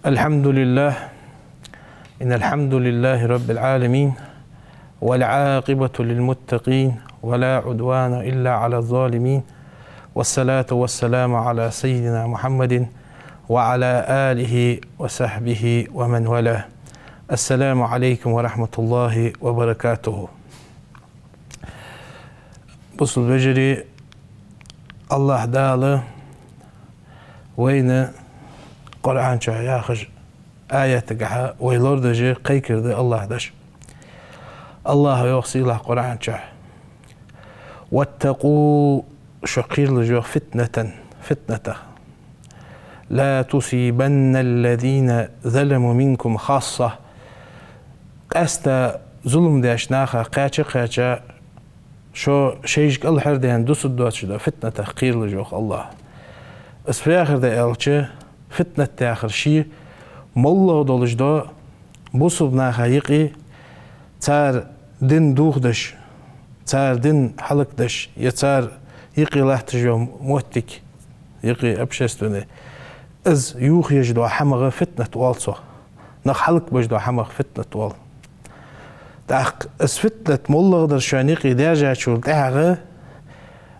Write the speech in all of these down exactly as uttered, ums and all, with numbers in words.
الحمد لله. إن الحمد لله رب العالمين، والعاقبة للمتقين، ولا عدوان إلا على الظالمين، والصلاة والسلام على سيدنا محمد وعلى آله وصحبه ومن والاه. السلام عليكم ورحمة الله وبركاته. Бусалба вежарий, АллахӀ Дала вайна Къуръан чу яхача аятагахьа вай лорадеш, кхайкар да АллахӀа дош. АллахӀа йоах сийлахь Къуръан чу: واتقوا, шо кхералаш, йоах, فتنة, фитнатах. لا تصيبن الذين ظلموا منكم خاصة. Къаьстта зулам деш наха кхаьча-кхаьча, шо шоаш кӀалхардаьнна дусаргдоацаш дола фитнатах кхералаш, йоах АллахӀа. Из фу яхар да аьлча, фитнат яхар ше моллагӀа долаш дола бусалба наха юкъе цар дин дохадеш, цар дин хӀалакдеш, е цар юкъе латташ йола моттиг, юкъе общественный, из йохаеш дола хӀамах фитнат оал цох. Нах хӀалакбеш дола хӀамах фитнат оал. ТӀаккха из фитнат моллагӀдар шоана юкъе даьржачул тӀехьагӀа,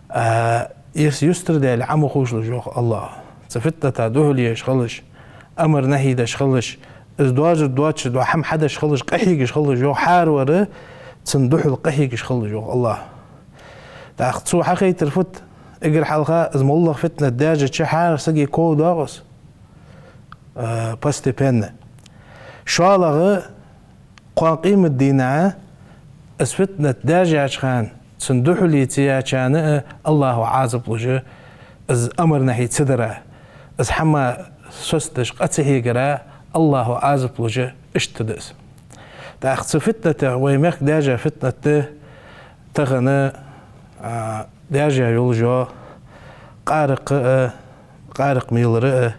а, из юстара даьле Ӏо ма ховшалаш, йоах АллахӀа. Цу фитната духьал еш хилалаш, амар-нахьи деш хилалаш, из доазув доацаш дола хӀама хьадеш хилалаш, къахьегаш хилалаш, йоах, хӀаравар цунна духьал къахьегаш хилалаш, йоах АллахӀа. ТӀаккха цо хьахайтар фуд? Эггара хьалха из моллагӀа фитнат даьржача хӀара сага ков доагӀа из, а, постепенно. ШоллагӀа, кхоана къематдийнахьа из фитнат даьржача хана цунна духьале ца яьчарна а АллахӀа Ӏазап луш, из амар-нахьи ца дара, из хӀама соцадеш къа ца хьегара АллахӀа Ӏазап луш, иштта да из. ТӀаккха цу фитнатах, вай мехка даьржа фитнат да тахан, а, даьржа йолаш йола къаракъ а, къаракъ мелар а,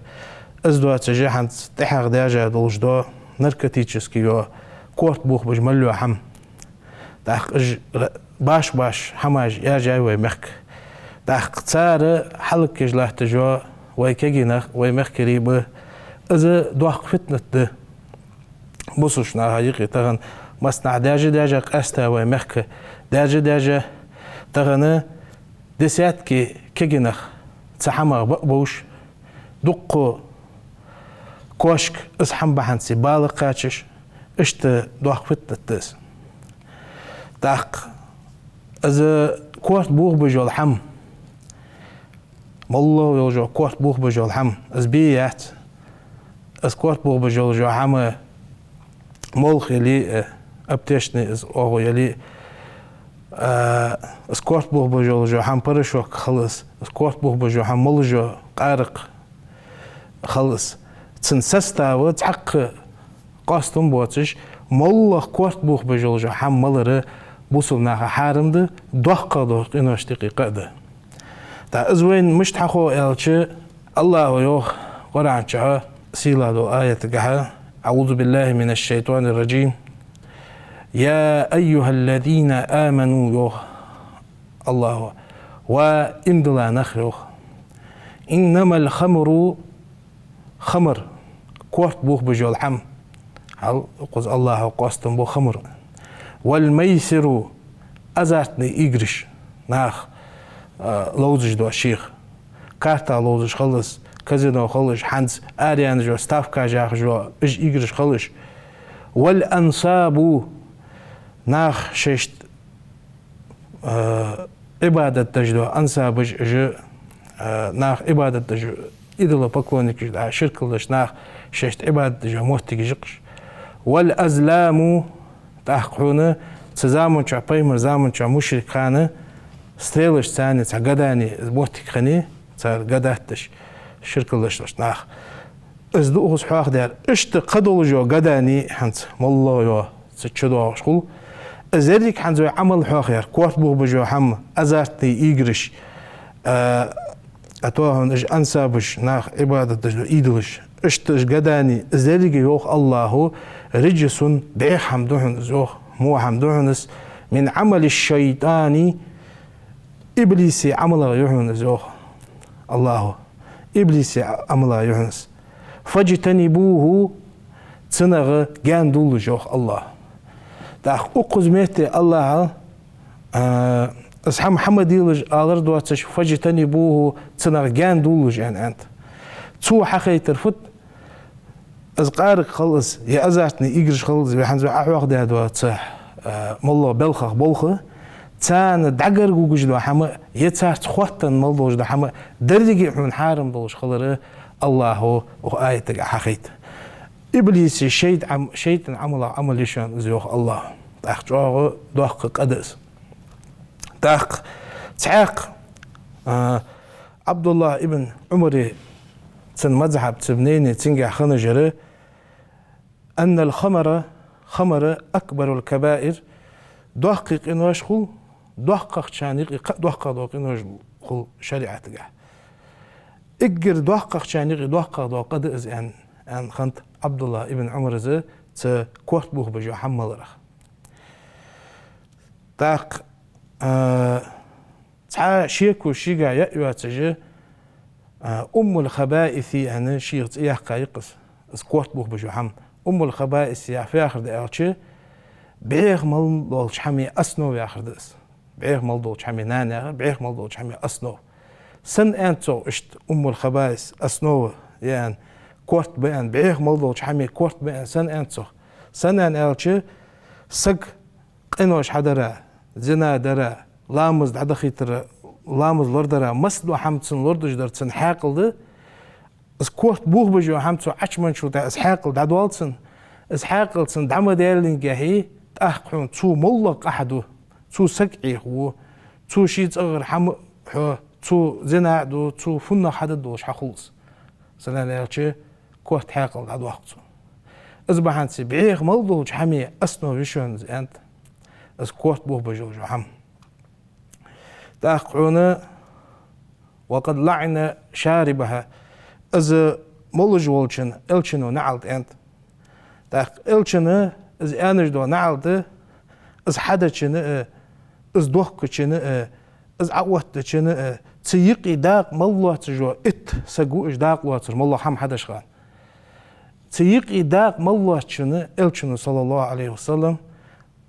из доацаш хӀанз тӀехьагӀа даьржа долаш дола наркотически йола, корта бохабеш мел йола хӀама. ТӀаккха уж ра-, башха-башха хӀамаш яьржай вай мехка. ТӀаккха цар хӀалакъеш латташ йола вай кагий нах, вай мехкарий ба. Из доккха фитнат да бусалба наха юкъе тахан. Массанахьа даьржа-даьржа, къаьстта вай мехка даьржа-даьржа, тахан десятки кагий нах цу хӀамах баъ бовш, дуккха кошка из хӀама бахьанца бала кхаьчаш, иштта доккха фитнат да из. ТӀаккха из корта бохабеш йола хӀама, моллагӀа йолаш йола корта бохабеш йола хӀама, из бе яц. Из корта бохабеш йолаш йола хӀама молха яле а, аптечный из оагӀув яле а, из корта бохабеш йолаш йола хӀама порошок хилалаш, из корта бохабеш йола хӀама молаш йола къаракъ хилалаш, цун состава цхьаккха къоастам боацаш, моллагӀа корта бохабеш йолаш йола хӀама малар бусалба наха хьарам да, доккхагӀа долча къиношта юкъе кхы а да. ТӀаккха из вайна мишта хьахов аьлча, АллахӀа йоах Къуръан чу сийла долча аятагахьа: أعوذ بالله من الشيطان الرجيم. يا أيها الذين آمنوا, йоах АллахӀа, ва иман дилла нах, йоах. إنما الخمر, хамр, корта бохабеш йола хӀама, хьал, укхаза АллахӀа къоастам бу хамр. والميسر, азартный играш, нах, а, ловзаш дола шийх. Карта ловзаш хилалаш, казино хилалаш, хӀанз араяьнна йола, ставкаш яхаш йола, уж играш хилалаш. والأنصاب, нах шоашта а, Ӏибадат деш дола ансабаш, уж, а, нах Ӏибадат деш, идолопоклонникаш да, ширкал деш нах шоашта Ӏибадат деш йола моттигаш я-кх уж. والأزلام, тӀаккха хьона цу заман чу, пайхамара заман чу мушрикий хана стрелаш царна, цхьа гадани моттиг хиннай, цар гадат деш, ширкал деш нах. Из да укхаза хьоахадаьр. Иштта кхыдолаш йола гадани хӀанз моллагӀа йола цу чу доагӀаш хул. Из еррига хӀанз вай Ӏамал хьоахаяьр, корта бохабеш йола хӀама, азартные играш, а, а то хьона уж ансабаш, нах Ӏибадат деш дола идолаш. Иштта уж гадани, из еррига, йоах АллахӀа, رجس, бӀеха хӀама да хьона из, йоах, во хӀама да хьона из, من عمل الشيطان, иблиса Ӏамалах я хьона из, йоах АллахӀа. иблиса Ӏамала я хьона из. «فاجتنبوه», цунах гаьна довлалаш, йоах АллахӀа. ТӀаккха укхаза метте АллахӀа, а, из хӀама хьа ма делаш алар доацаш, «فاجتنبوه», цунах гаьна довлалаш аьнна, аьннад. Цо хьахайтар фуд? Из къаракъ хилва из, е азартни играш хилва из, вай хӀанз Ӏохьоахадаь дола цхьа, а, моллагӀа балхах болх, царна дӀагаргавугаш дола хӀама, е царца хоттаденна мел долаш дола хӀама, деррига а хьона хьарам долаш хилар АллахӀа укх аятагахьа хьахайт. Иблиса шайтӀа Ӏам-, шайтӀан Ӏамалах Ӏамал я шоана из, йоах АллахӀа. ТӀаккха чӀоагӀа доккха къа да из. ТӀаккха цхьаькха, а, ӀабдуллахӀ ибн Ӏумара, цун мазхӀаб, цун мнение, цунгахьа хиннаш яр: «أن الخمر», хамар, «أكبر الكبائر», доккхий къинош хул, доккхагӀчарна юкъе кхы а доккхагӀа дола къинош хул шариӀатагахьа. Эггара доккхагӀчарна юкъе доккхагӀа дола къа да из, аьнна, аьнна хиннад ӀабдуллахӀ ибн Ӏумара из, цу корта бохабеш йола хӀама маларах. ТӀаккха, а, цхьа шеко шийгахьа яа йоацаш, а, «أم الخبائث» аьнна шийга цӀи яьккха я-кх из, из корта бохабеш йола хӀама. «أم الخبائث» яхар фу яхар да аьлча, бӀеха мел долча хӀаман основа яхар да из. БӀеха мел долча хӀаман нана яхар, бӀеха мел долча хӀаман основа. Сенна аьннад цох иштта «أم الخبائث», основа я аьнна, корта ба аьнна, бӀеха мел долча хӀаман корта ба аьнна, сенна аьннад цох? Сенна аьнна аьлча, саг къинош хьадара, зина дара, ламаз дӀадахийтара, ламаз лорадара, масса дола хӀама цунна лорадеш дар цун хьаькъал да. Из корта бохабеш йола хӀама цо Ӏочуманчул тӀехьагӀа из хьаькъал дӀадоал цун. Из хьаькъал цун дӀа ма даьллинге, тӀаккха хьона цо моллагӀа къа хьаду, цо саг Ӏехаву, цо ший цӀагӀара хӀама хьо, цо зина а ду, цо фуннагӀа хьадергда долаш хьахул из. Сенна аьлча, корта хьаькъал дӀадоаккх цо. Из бахьанца бӀеха мел долча хӀаман основа я шоана из, аьннад, из корта бохабеш йола хӀама. ТӀаккха хьона: «وقد لعن شاربها», из молаш волчоа Элчано наӀалт аьннад. ТӀаккха Элчано из аьнна дола наӀалт, из хьадечоа а, из дохкачоа а, из Ӏооттадечоа а, цу юкъе дакъа мел лоацаш йола итт саг ва уж, дакъа лоацар, моллагӀа хӀама хьадеш хана. Цу юкъе дакъа мел лоацачоа Элчано, صلى الله عليه وسلم,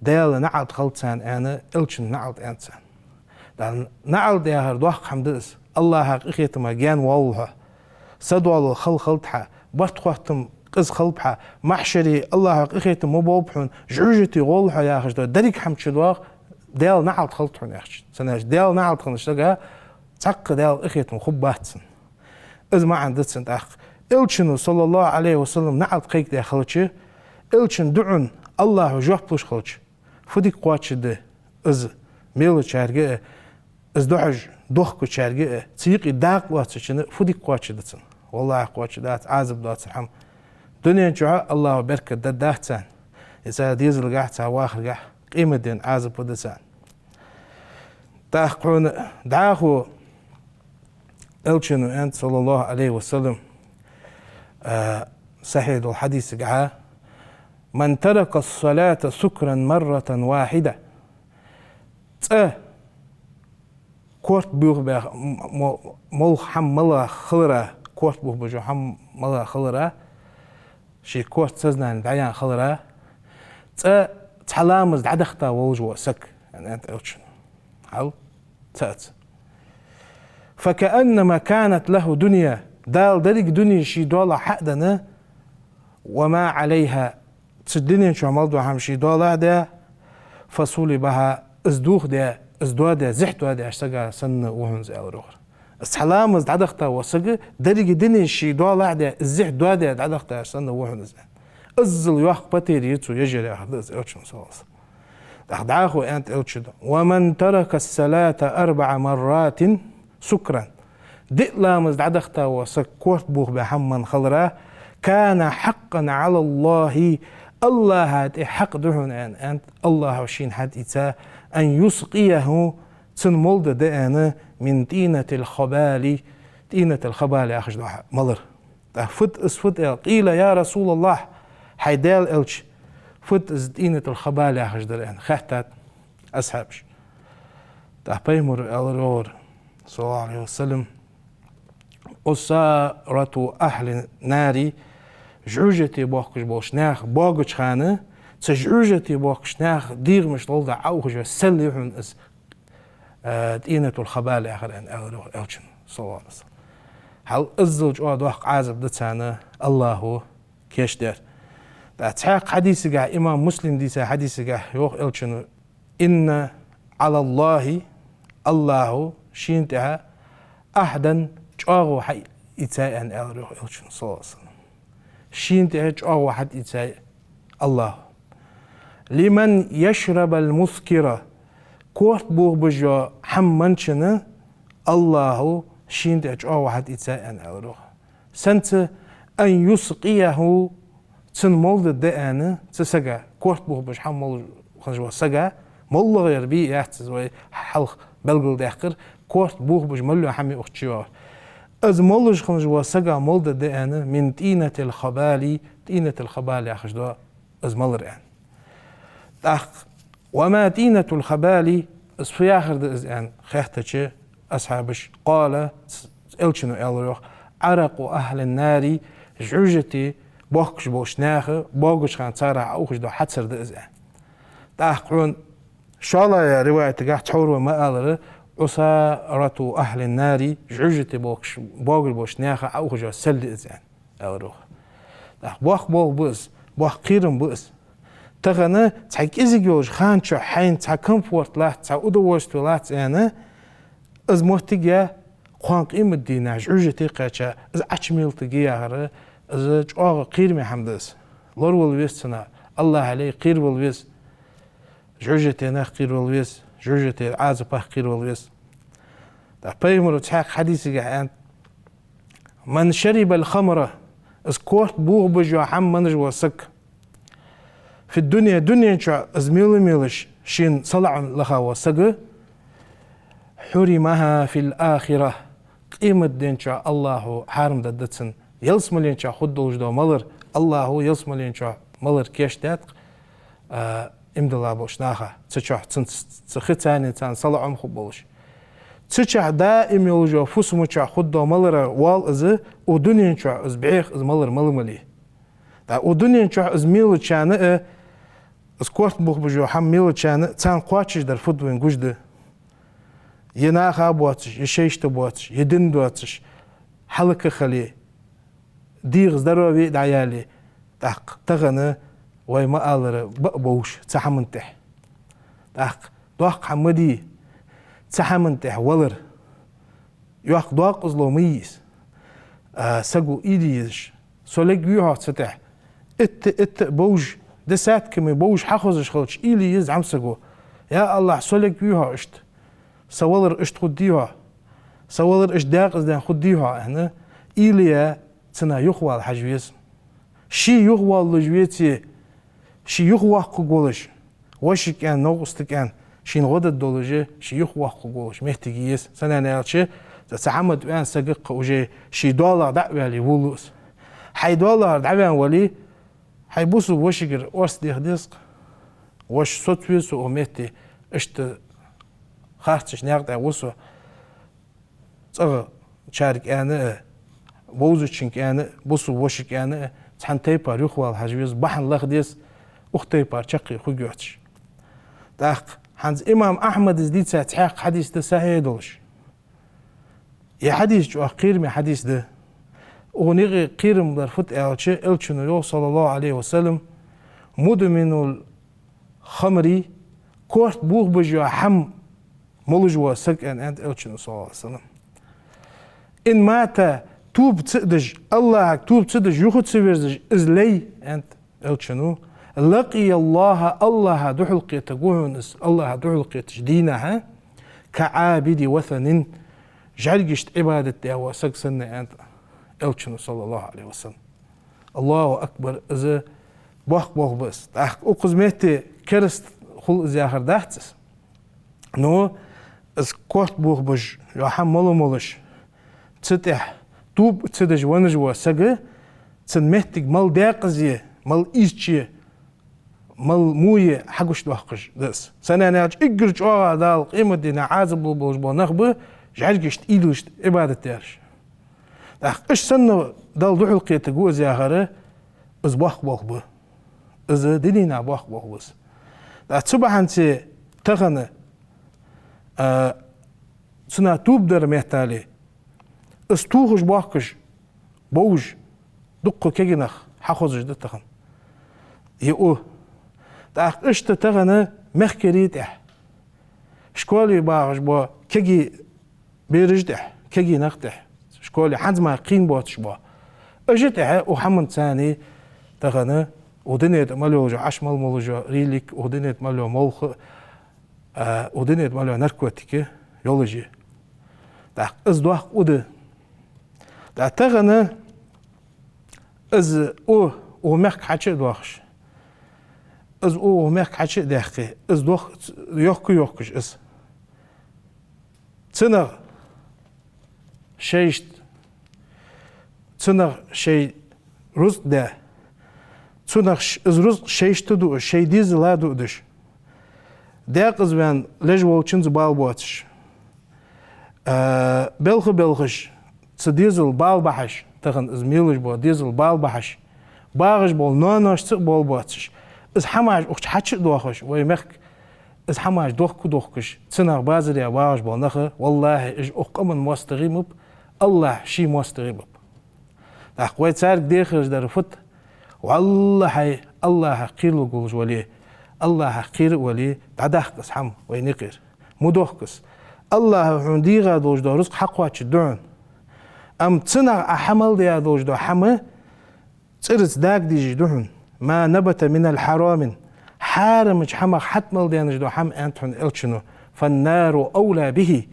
Даьла наӀалт хилда царна аьнна, Элчано наӀалт аьннад царна. Даьла наӀалт яхар доккха хӀама да из. АллахӀа къахетама гаьна воалва хьо. Са доаллал хала хилда хьа, барт-хоттам къиза хилба хьа, махьшаре АллахӀа къахетам ма боалба хьона, жожагӀате гӀолва хьо яхаш дола деррига хӀама чудоагӀа, Даьла наӀалт хилда хьона яхача. Сенна аьлча, Даьла наӀалт хиннача сага цхьаккха Даьла къахетам хургбац цунна. Из маӀан да цун тӀаккха. Элчано, صلى الله عليه وسلم, наӀалт кхайкадаь хилча, Элчан дуӀан АллахӀа жоп луш хилча, фу дика кхоачаргда из мелачарга а, из дохьаш дохкачарга а, цу юкъе дакъа лоацачоа фу дика кхоачаргда цунна? ВаллахӀи, кхоачаргдац, Ӏазап доацар хӀама. Дунен чухь АллахӀа беркат дергдац царна, е цар дезалгахь, цар вахаргахь, къематдийнахьа Ӏазап да царна. ТӀаккха хьона дӀахо Элчано аьннад, صلى الله عليه وسلم, а, сахьихь долча хьадисагахьа: «من ترك الصلاة سكرا مرة واحدة». ЦӀа корта бохабеш, м-, мо-, моллагӀа хӀама мел хилар, корта бохабеш йола хӀама мел хилар, ший корта сознани дӀаяьнна хилар, цӀа цхьа ламаз дӀадахийта волаш вола саг, аьннад Элчано. Хьал цаӀаца. «فكأنما كانت له الدنيا», Дала деррига дуне ший доалахьа хьа а даь, «وما عليها», цу дунен чухь мел дола хӀама ший доалахьа а даь, «فصلبها», из дохадаь, из доадаь, зехьа доадаь сага санна ва хьона из, аьлар йоах. Из цхьа ламаз дӀадахийта вола саг, деррига дуне ший доалахьа а даь, из зехьа доадаь дӀадахийта санна ва хьона из. Иззал йоккха потери я цо еш яр яхар да из Элчано, صلى الله عليه وسلم. ТӀаккха дӀахо аьннад Элчано: «ومن ترك الصلاة أربع مرات سكرا». Диъ ламаз дӀадахийта вола саг корта бохабеш хӀама мел хилар, «كان حقا على الله», АллахӀа тӀа хьакъ да хьона, аьнна, аьннад, АллахӀа шийна хьатӀаийца, «أن يسقيه», цунна мала дан да, аьнна, «من طينة الخبال», «طينة الخبال» яхаш дола хӀама малар. ТӀаккха фуд из, фуд аьлча: «قيل يا رسول الله», хӀай Даьла Элча, фуд из «طينة الخبال» яхаш дар, аьнна, хаьттад асхьабаша. ТӀаккха пайхамара аьлар йоах, صلى الله عليه وسلم: عصارة أهل النار, жожагӀате боахкаш болча наьха боагача хана, цу жожагӀате боахкача наьха дегӀамашта гӀолла Ӏоухаш йола сел я хьона из, а, طينة الخبال яхар, аьнна, аьлар йоах Элчано, صلى الله عليه وسلم. Хьал иззал чӀоагӀа доккха Ӏазап да царна АллахӀа кийчдаьр. ТӀаккха цхьаькха хьадисагахь, имам Муслима дийца хьадисагахь йоах Элчано: إن على الله, АллахӀа шийна тӀа عهدا, чӀоагӀо хьаийцай, аьнна, аьлар йоах Элчано, صلى الله عليه وسلم. Шийна тӀа чӀоагӀо хьаийцай АллахӀа. لمن يشرب المسكر, корта бохабеш йола хӀама менначунна АллахӀа шийна тӀа чӀоагӀо хьаийцай, аьнна, аьлар йоах. Сенца? أن يسقيه, цунна мала дергда, аьнна, цу сага, корта бохабеш хӀама молаш хинна вола сага, моллагӀа яр бий яц из, вай хьалха белгалдаьккхар, корта бохабеш мала йола хӀама я укх чу йоагӀар. Из молаш хинна вола сага мала дергда, аьнна, من طينة الخبال, طينة الخبال яхаш да из малар, аьнна. ТӀаккха وما طينة الخبال, из фу яхар да из, аьнна, хаьттача асхьабаша, قال, Элчано аьлар йоах: عرق أهل النار, жожагӀате боахкаш болча наьха боагача хана царех Ӏоухаш дола хьацар да из, аьнна. ТӀаккха хьона шоллагӀча риваятагахь цхьайолча ма аллара: عصارة أهل النار, жожагӀате боахкаш, боагаш болча наьха Ӏоухаш йола сел я из, аьнна, аьлар йоах. ТӀаккха боккха болх ба из, боккха кхерам ба из. Тахан цхьа кӀезига йолча хана чухь хьайна цхьа комфорт латт, цхьа удовольствие латт аьнна, из моттиг я кхоана къематдийнахьа жожагӀате кхаьча, из Ӏочумелийтаргья яхар, из чӀоагӀа кхераме хӀама да из. Лоравала веза цунах, АллахӀа лай кхеравала веза, жожагӀатенах кхеравала веза, жожагӀате Ӏазапах кхеравала веза. ТӀаккха пайхамара цхьаькха хьадисагахь аьннад: من شرب الخمر, из корта бохабеш йола хӀама меннаш вола саг, في الدنيا, дунен чухь из мела-мелаш шийна салаӀам лаха вола саг, حرمها في الآخرة, къематден чухь АллахӀа хьарам дергда цунна ялсмален чухь хургдолаш дола малар, АллахӀа ялсмален чухь малар кийчдаьд-кх, а, иман дилла болча наха, цу чухь цунца, цу хица царна салаӀам хургболаш. Цу чухь даим йолаш йола фусама чухь хургдола маларах воал из, укх дунен чухь из бӀеха из малар мала мале. ТӀаккха укх дунен чухь из мелачарна а, из корта бохабеш йола хӀама мелачарна а, царна кхоачашдар фуд вайна гуш да? Е наха боацаш, е шоашта боацаш, е дина доацаш, хӀалак а хиле, дегӀа здоровье а дӀаяле, тӀаккха тахан вай ма аллара баа бовш цу хӀаман тӀехь. ТӀаккха доккха хӀама ма дий цу хӀаман тӀехь валар. Йоккха доккхазло ма йий из. А, саго уйла е езаш: со лергвий-хьогӀ цу тӀехь? Итт, итт бовш, десятками бовш хьахозаш хилча, уйла е еза зӀамсаго: я АллахӀ, со лергвий-хьогӀ иштта? Са валар иштта хургдий-хьогӀ? Са валар иштта декъаза даьнна хургдий-хьогӀ, аьнна, уйла е, цунах юхавала хьажа веза. Ше юхавоаллаш веце, ше юхавоаккхаргволаш, вошик аьнна, новкъостаг аьнна, шийна гӀо дергдолаш, ше юхавоаккхаргволаш моттиг е еза. Сенна аьлча, цу, цу хӀаман тӀа ваьнна саг-кх уже ший доалахьа дӀа а ваьле, вувлу из. Хьай доалахьара дӀаваьнна вале, хьай бусалба вошагара орц деха деза-кх. Воша, соца веза со укх метте, иштта харцача наькъа тӀа ва со, цӀагӀарчарга аьнна а, вовзачунга аьнна а, бусалба вошийга аьнна а, цхьан тайпара юхавала хьажа веза, бахьан лаха деза, укх тайпара чаккхе хургйоацаш. ТӀаккха хӀанз имам Ахьмада дийца цхьаькха хьадис да сахьихь долаш. Ер хьадис чӀоагӀа кхераме хьадис да. Укхун юкъе кхерам бар фуд аьлча, Элчано йоах, صلى الله عليه وسلم: مدمن الخمر, корта бохабеш йола хӀама молаш вола саг, аьннад Элчано, صلى الله عليه وسلم. إن مات, тоба ца а деш, АллахӀага тоба ца а деш, юха ца верзаш из ле, аьннад Элчано, لقي الله, АллахӀа духьалкхетаргва хьона из, АллахӀа духьалкхетача дийнахьа, كعابد وثن, жӀаргашта Ӏибадат даь вола саг санна, аьннад Элчано, صلى الله عليه وسلم. Аллаху акбар, из боккха болх ба из. ТӀаккха укхаза метте кераста хул из яхар дац из. Но из корта бохабеш йола хӀама мала молаш, цу тӀехь тоба ца деш венна вола саг, цун моттиг мала декъаза е, мала ийрча е, мала во е хьагучадоаккхаш да из. Сенна аьлча, эггара чӀоагӀа Дала къематдийнахьа Ӏазап лургболаш бола нах ба жӀаргашта, идолашта Ӏибадат дераш. ТӀаккха иштта санна Далла духьалкхетаргва из яхар, из боккха болх ба. Из динах боккха болх ба из. ТӀаккха цу бахьанца тахан, а, цунах тоба дара меттел, из тохаш-боахкаш бовш, дукха кегий нах хьахозаш да тахан. Е у. ТӀаккха иштта тахан мехкарий тӀехьа, школе багӀаш бола кегий бераш тӀехьа, кегий нах тӀехьа, школе хӀанз мара кхийна боацаш бола, уж тӀехьа укх хӀаманца тахан укх дунен тӀа мел йолаш йола, Ӏаш мел молаш йола религия, укх дунен тӀа мел йола молха, а, укх дунен тӀа мел йола наркотики йолаш я. ТӀаккха из доккха у да. ТӀаккха тахан из у, укх мехка хьачу а доахаш, из у, укх мехка хьачу а даьккхе, из дох-, йохка-йохкаш из, цунах шоашта, цунах шоай рузкъа даь, цунах ш-, из рузкъа шоашта ду, шоай дезала ду деш, даькъаза ваьнна леш волчунца бала боацаш, а, белха-белхаш, цу дезала бала бахьаш, тахан из мелаш бола дезала бала бахьаш, багӀаш бола ноаношца а бала боацаш, из хӀамаш укх чу хьачу а доахаш, вай мехка из хӀамаш дохка-дохкаш, цунах базар яь багӀаш бола нах, валлахӀи, уж укх къаман моастагӀий ма ба, АллахӀ ший моастагӀий ба. ТӀаккха вай царга дехар дар фуд? ВаллахӀи, АллахӀах кхералургволаш вале, АллахӀах кхера а вале, дӀадаккха из хӀама вайна юкъера. Ма дохка из. АллахӀа хьона дегӀа долаш дола рузкъа хьакхоачаргда хьона. Амма цунах Ӏа хьа мел даь долаш дола хӀама цӀерца дага дезаш да хьона: «ما نبت من الحرام». Хьарамча хӀамах хьатӀа мел даьнна дола хӀама, аьннад хьона Элчано, «فالنار أولى به».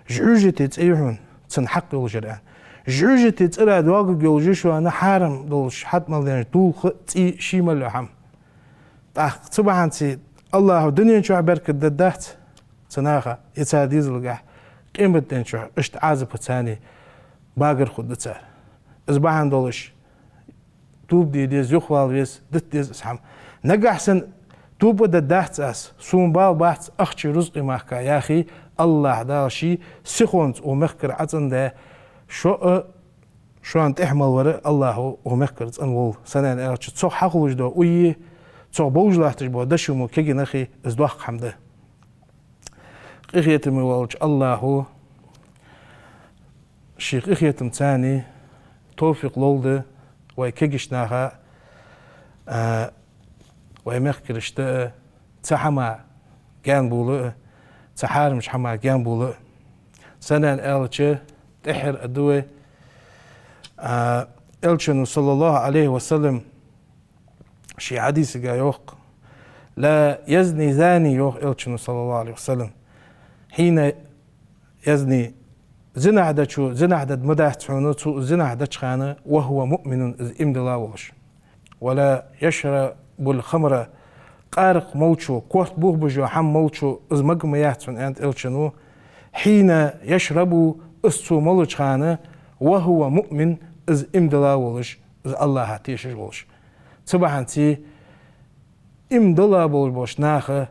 ЖӀужатий цӀи я хьона цунна хьакъ йолаш яр, аьнна. ЖӀужатий цӀера доагаргйолаш я шоана хьарам долаш хьатӀа мел даьнна дулх а, цӀий а, ший мел йола хӀама. ТӀаккха цу бахьанца АллахӀа дунен чухь беркат дергдац цу наха, е цар дезалгахь, къематден чухь иштта Ӏазапаца багар хургда цар. Из бахьан долаш тоба де деза, юхавала веза, дита деза из хӀама. Нагахь санна тоба дергдац аз, сона бала бац ахчеи рузкъеи мара яхе, АллахӀ Дала ший сихонца укх мехкара Ӏа цӀендаь, шо а, шоана тӀехьа мел вар а АллахӀа укх мехкара цӀенволва. Са наьна аьлча, цох хьахулаш дола уйи, цох бовш латташ бола дошои кегий нахи из доккха хӀама да. Къахетаме волча АллахӀа ший къахетамца товфикъ лолда вай кегийча наха а, вай мехкарашта а цу хӀамах гаьнабовла а, цу хьарамча хӀамах гаьнабовла а. Са наьна аьлча, тӀеххьара а да вай, а, Элчано, صلى الله عليه وسلم, ший хьадисага йоах: «لا يزني الزاني», йоах Элчано, صلى الله عليه وسلم, «حين يزني», зинахь дечо зинахь дергдац хьона, цо зинахь деча хана, «وهو مؤمن», из иман дилла волаш. «ولا يشرب الخمر», къаракъ молчо, корта бохабеш йола хӀама молчо из мага ма яц хьона, аьннад Элчано, «حين يشرب», из цо молача хана, «وهو مؤمن», из иман дилла волаш, из АллахӀах тешаш волаш. Цу бахьанца иман дилла болаш болча наха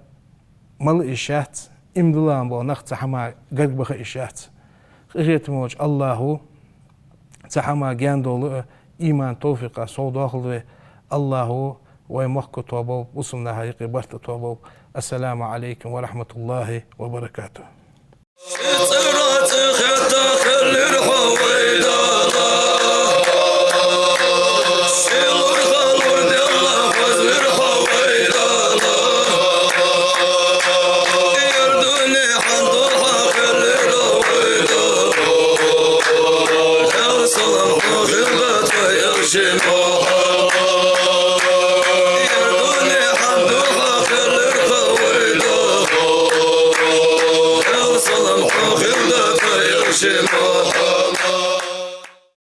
мала йиш яц, иман дилла бола нах цу хӀамах гарга баха йиш яц. Къахетаме волча АллахӀа цу хӀамах гаьнадовла а, иман, товфикъ совдоахалда вай. АллахӀа вай мохк а тоаболба, бусалба наха юкъе барт а тоаболба. السلام عليكم ورحمة الله وبركاته.